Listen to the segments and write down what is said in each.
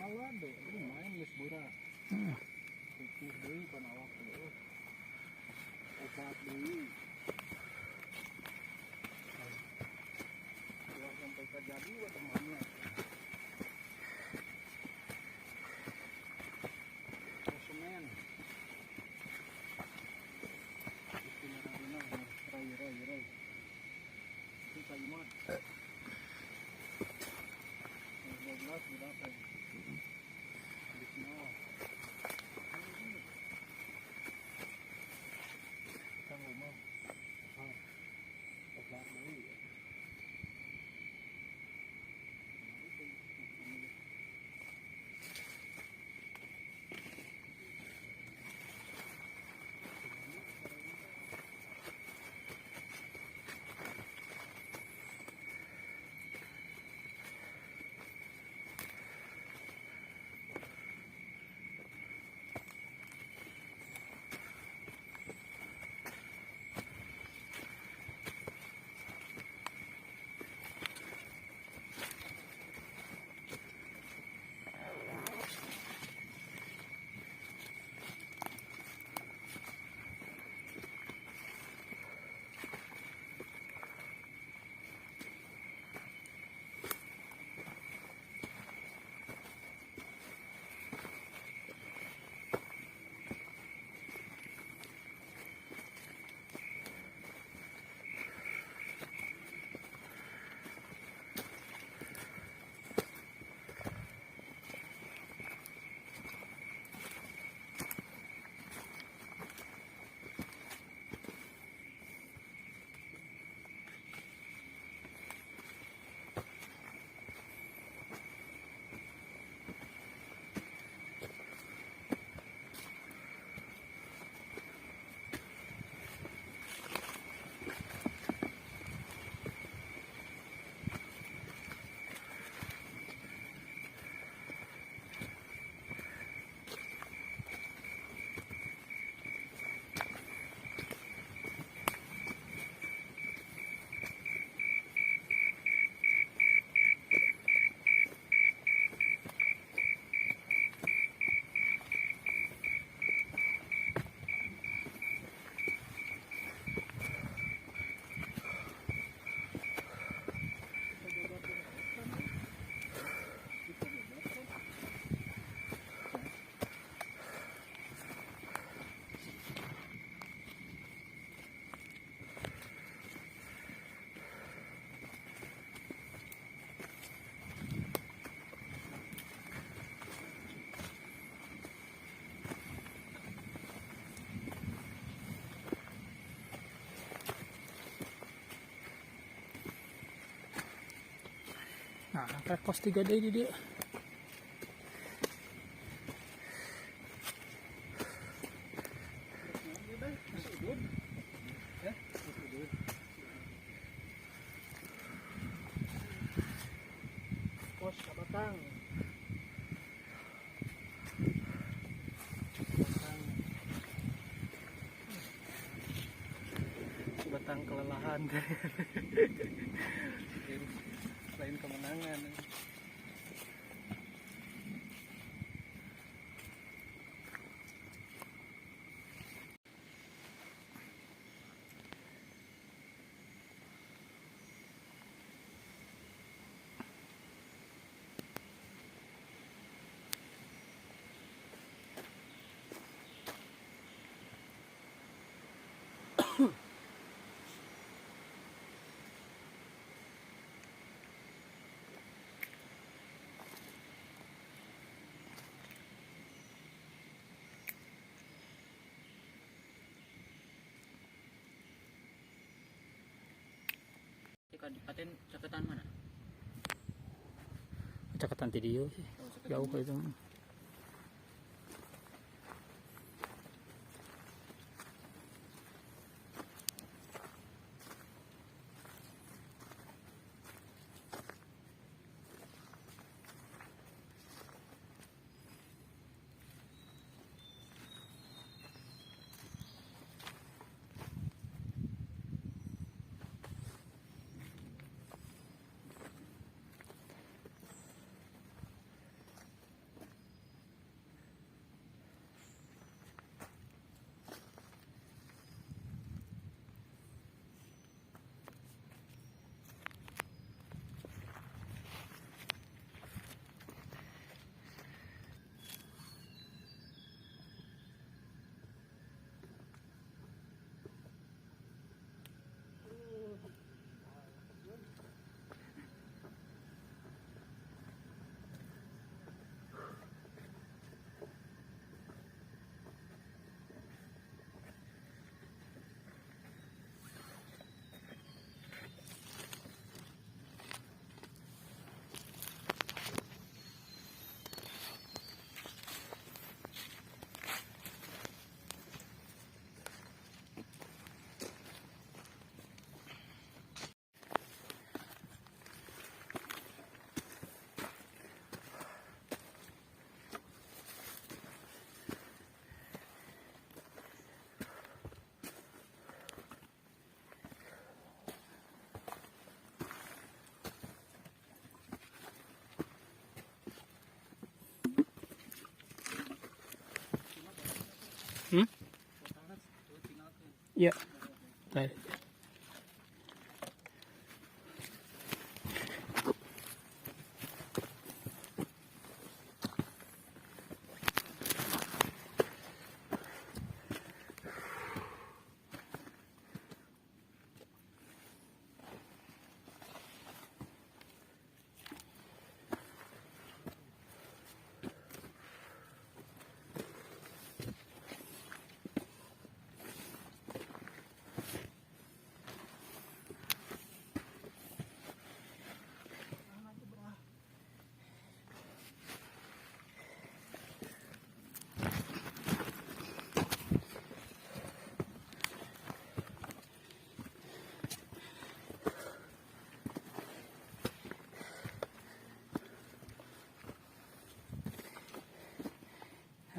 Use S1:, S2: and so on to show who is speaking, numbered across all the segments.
S1: Balad deh, lumayan geus beurah. Putih deui kana awak teh. Obat deui. Ulah sampai kajadi we temannya. Konsumen. Rai rai rai. Itu kayu mah. 12 berapa ya? Di sini. Kang rumah. Ah. Obat deui.
S2: Nah, pos 3D ini dia.
S1: Pos Kabatang. Batang kelelahan. Lain kemenangan.
S3: Kabupaten Caketan mana?
S2: Caketan Tidio sih.
S3: Oh,
S2: jauh itu. Iya. Baik.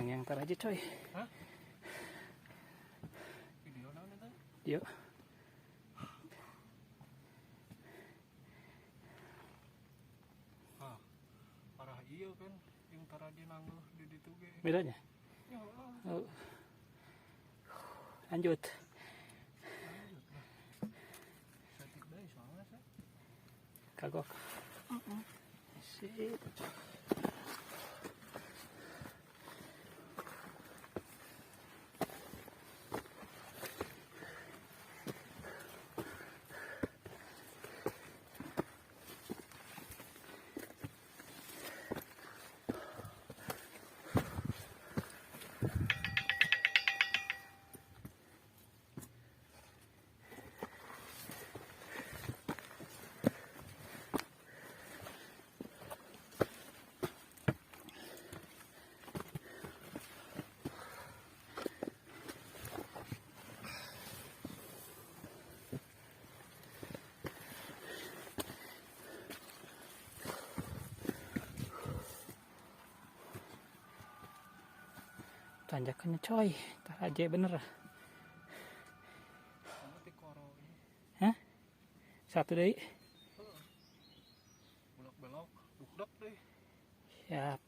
S2: Yang ntar aja coy.
S1: Hah? Video naon eta?
S2: Yuk.
S1: Hah. Parah iya kan yang taraje nangguh di ditu ge.
S2: Bedanya?
S1: Ya.
S2: Oh. Lanjut.
S1: Lanjut lah. Satik deui soalnya sih.
S2: Kagok. Sip. Tanjakannya coy, ntar aja bener. Hah? Satu deh.
S1: Belok-belok, duk-duk deh.
S2: Siap.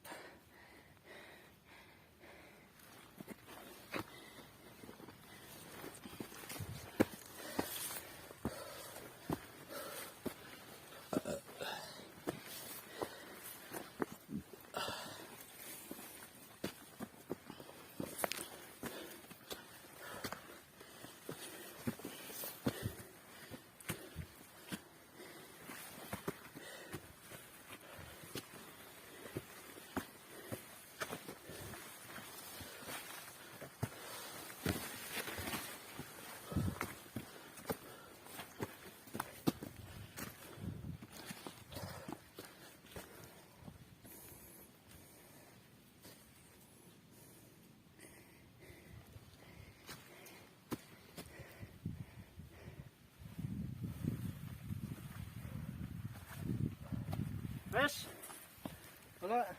S1: Wes. Wala.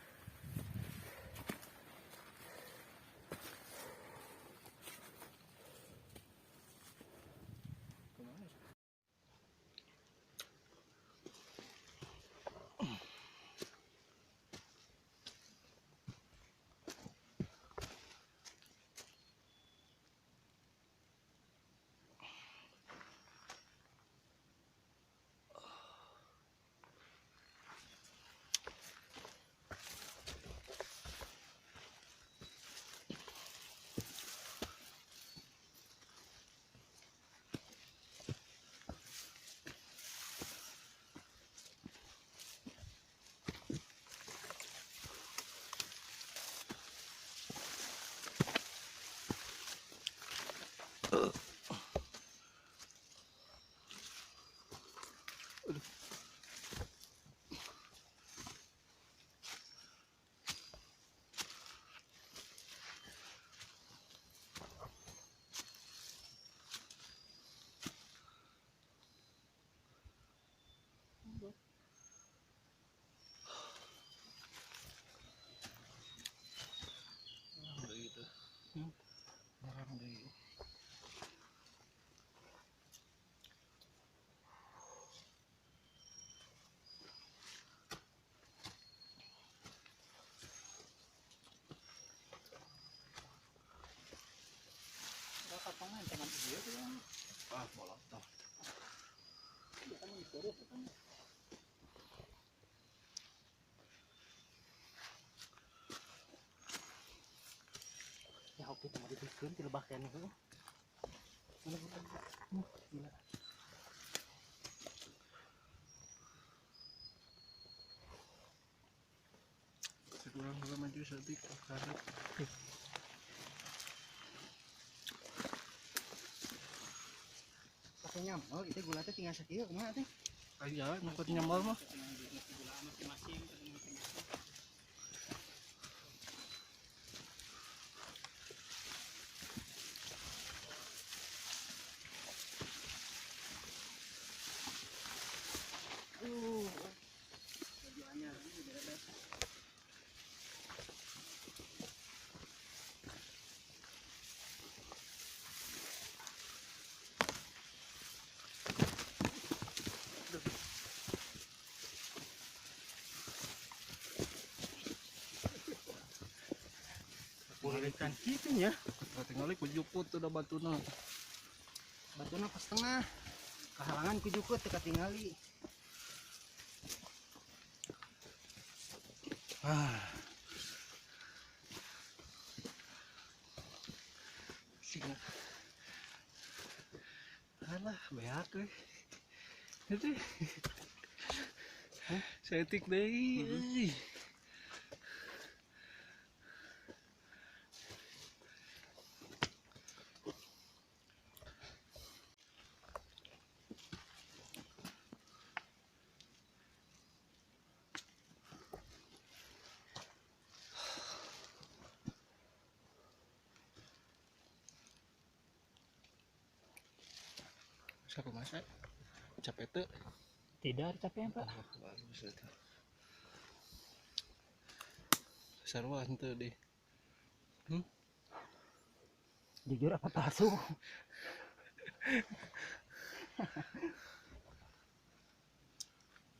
S2: Potong mah ancaman ieu tuh.
S1: Ah, bolotong.
S2: Iya kan terus kan.
S3: Ya oke, cuma dibikeun ti lebah keneh heuh. Gila.
S1: Kurang heula maju saeutik karep.
S3: Pakai nyambel itu gula teh tinggal sakieu kumaha teh?
S1: Aya nu keur nyambel mah.
S2: Gula masing-masing.
S3: Ikan gitu nya.
S1: Tinggali ku jukut udah batuna.
S3: Batuna pas setengah. Kahalangan ku jukut teu katingali.
S1: Ah. Singa. Alah, beak euy. Itu. Saeutik deui euy. Siapa masak? Capek tuh?
S2: Tidak ada capek pak.
S1: Oh, bagus itu. Sarua henteu deh.
S3: Jujur apa palsu?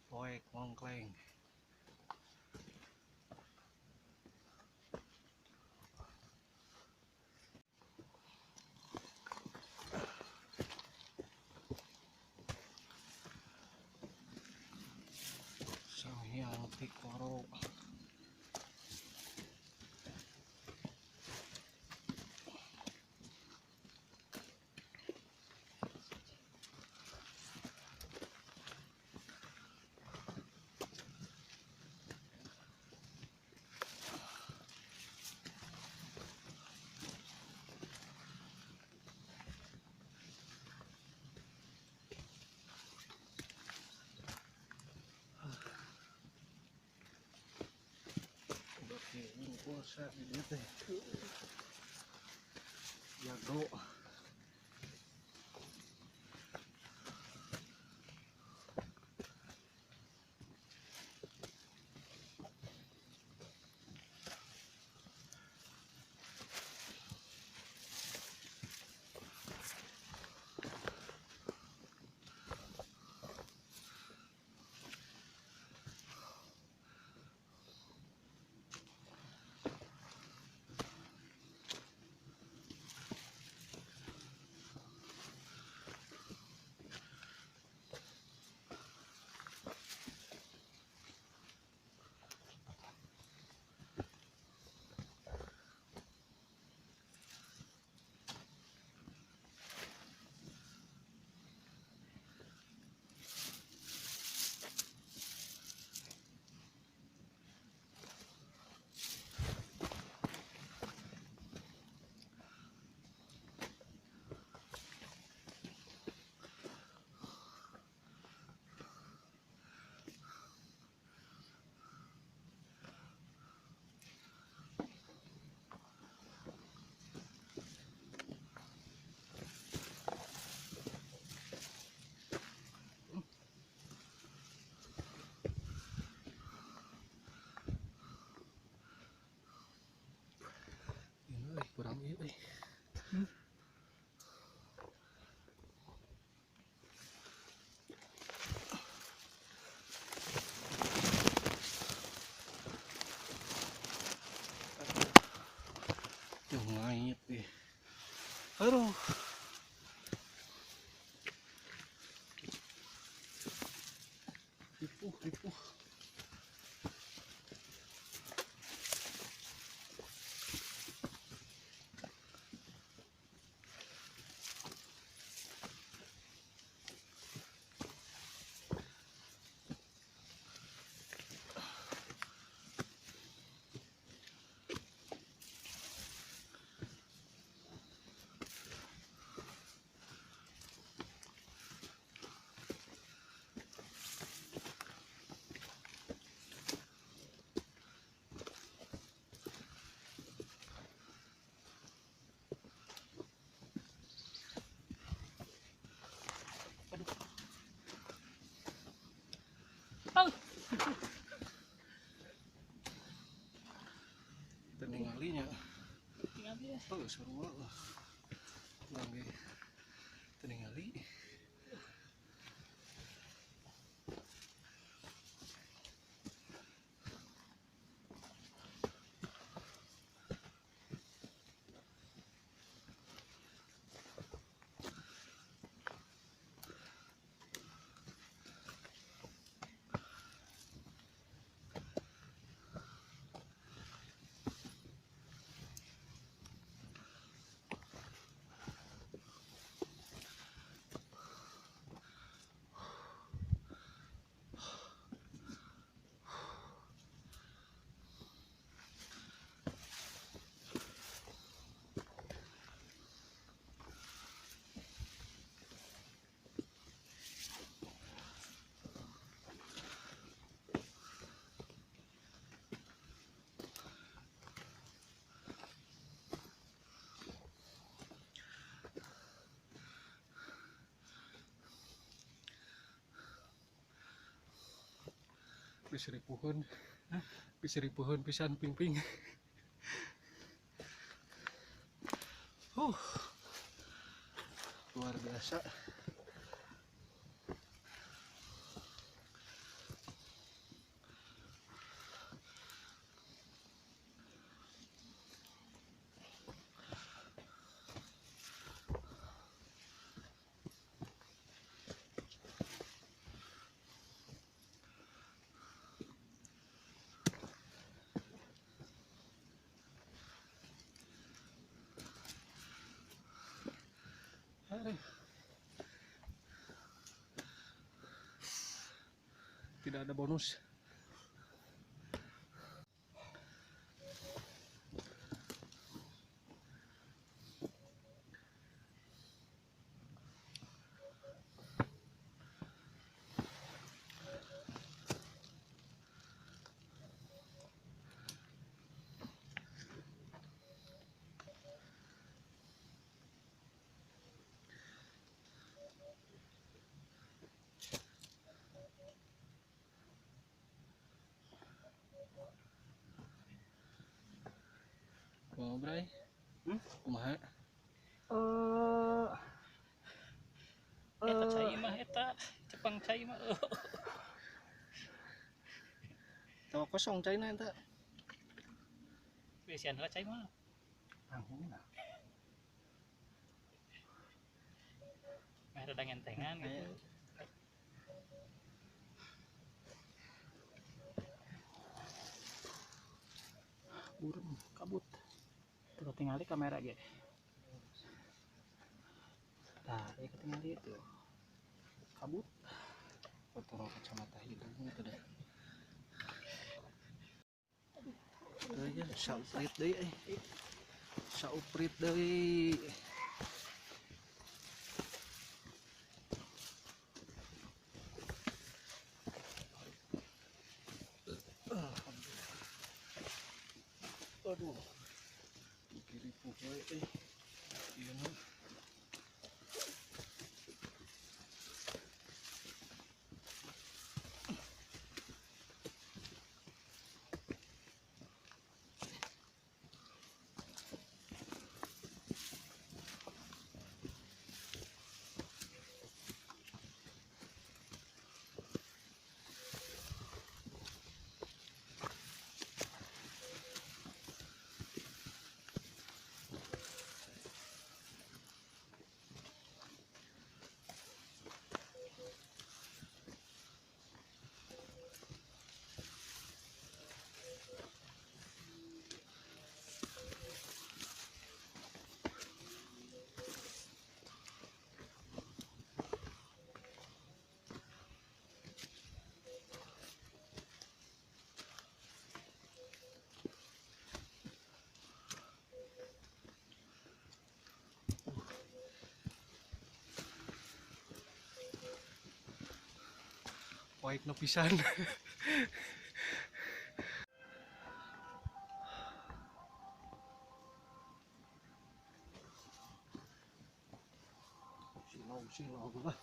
S1: Poek mongkleng. Sang Tikoro. Pulsa di dieu teh. Jago. Kurang ieu euy. Tuh ngait deh. Aduh.
S2: ya.
S1: Heuh, sarua lah. Urang ge teu ningali. Pisiripuhun. Pisiripuhun pisan ping-ping. Luar biasa. Tidak ada bonus. Kumaha, Bray? Kumaha?
S2: Eta cai mah eta, cepang cai mah.
S1: Tawa kosong caina eta.
S2: Besian heula cai mah.
S1: Anggung lah.
S2: Meh rada ngentengan gitu. Burung kabut. Tuh tinggali kamera ge. Nah, ieu ketinggali itu. Kabut.
S1: Foto kacamata hidung itu deh. Aduh, ya, sauprit deui euy. Sauprit deui. Aduh. Kiri pukoy eh. Ieu mah. Poek no pisan. Silau silau lah.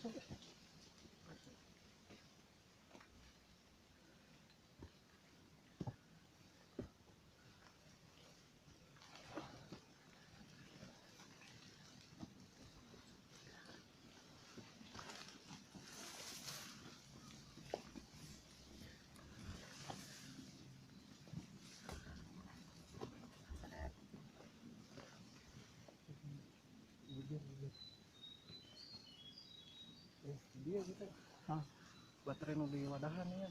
S1: Sok. Dia gitu.
S2: Hah?
S1: Baterai nu di wadahan ya.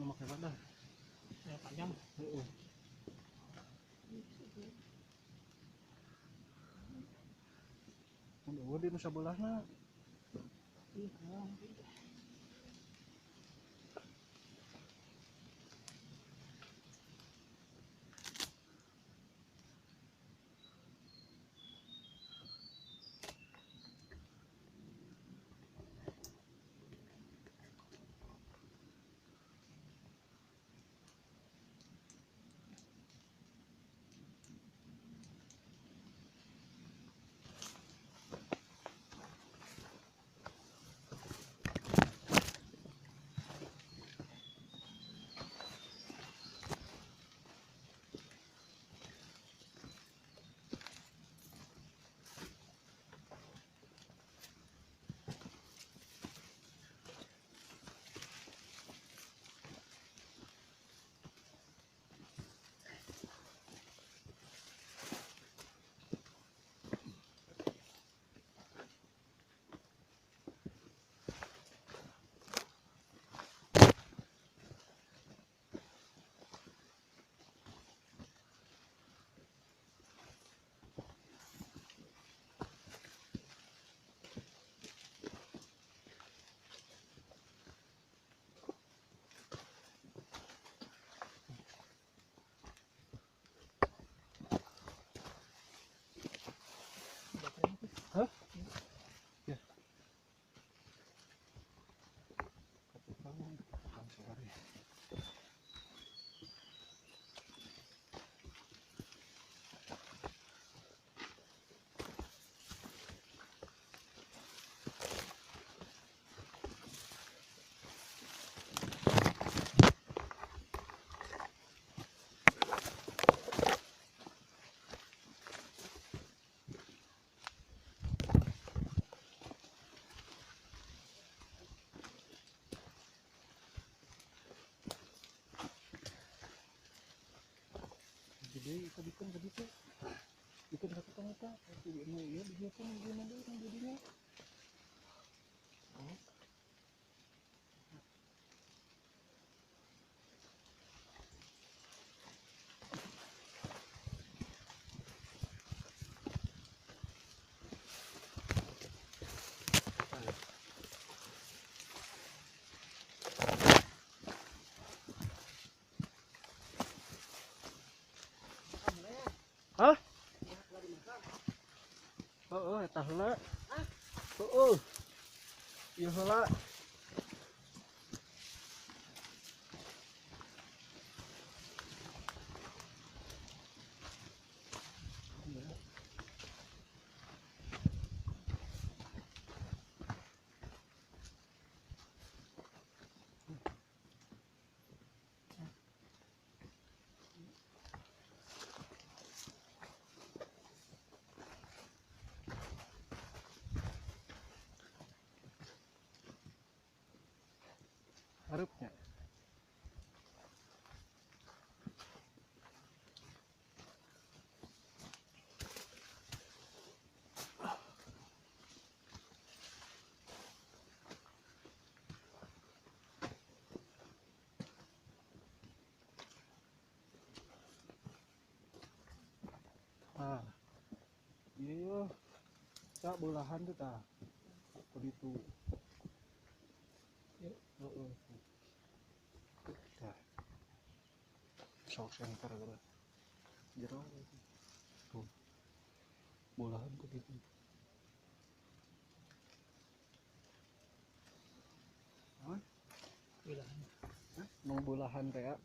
S1: Nu make wadah.
S2: Ya panjang.
S1: Heeh. Mun eueuh di nu sabelahna.
S2: Ih,
S1: Hah? Ya. Jadi kita bikin begitu, bikin satu tong eta, nu ieu dijieun gimana deui jadinya. Oh. Hah? Heeh, eta heula. Heeh. Ieu heula. Harupnya. Ah, iya, tak belahan tuh tah, begitu. Heeh. Tah. Sok center geura. Jero. Tuh. Bolahan tuh gitu. Hah?
S2: Belahan.
S1: Hah? Mau bolahan teh ya.